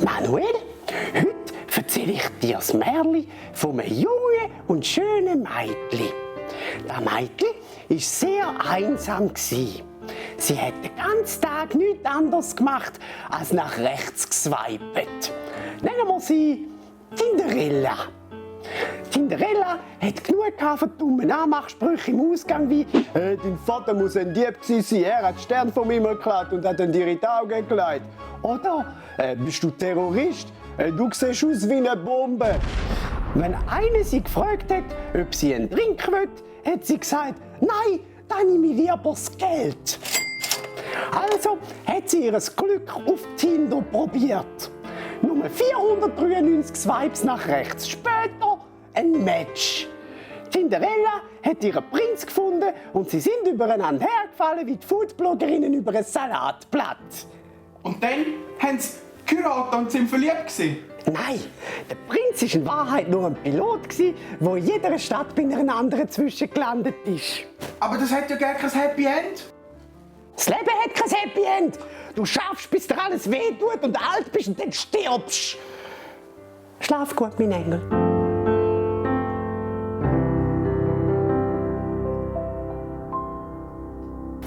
Manuel, heute erzähle ich dir das Märchen von einem jungen und schönen Mädchen. Das Mädchen war sehr einsam. Sie hat den ganzen Tag nichts anderes gemacht, als nach rechts geswipet. Nennen wir sie Tinderella. Tinderella hat genug von dummen Anmachsprüchen im Ausgang wie «Dein Vater muss ein Dieb gewesen sein, er hat den Stern von mir geklaut und hat ihn dir in die Augen gelegt.» Oder «Bist du Terrorist? Du siehst aus wie eine Bombe.» Wenn einer sie gefragt hat, ob sie einen Drink will, hat sie gesagt «Nein, dann nehme ich lieber das Geld.» Also hat sie ihr Glück auf Tinder probiert. Nur 493 Swipes nach rechts. Später ein Match. Tinderella hat ihren Prinz gefunden und sie sind übereinander hergefallen wie die Foodbloggerinnen über ein Salatblatt. Und dann haben sie geheiratet und sind verliebt gewesen. Nein, der Prinz war in Wahrheit nur ein Pilot, der in jeder Stadt bei einer anderen zwischengelandet ist. Aber das hat ja gar kein Happy End. Das Leben hat kein Happy End. Du schaffst, bis dir alles wehtut und alt bist und dann stirbst. Schlaf gut, mein Engel.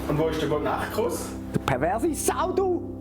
Und wo ist der Gute-Nacht-Kuss? Du perverse Sau, du!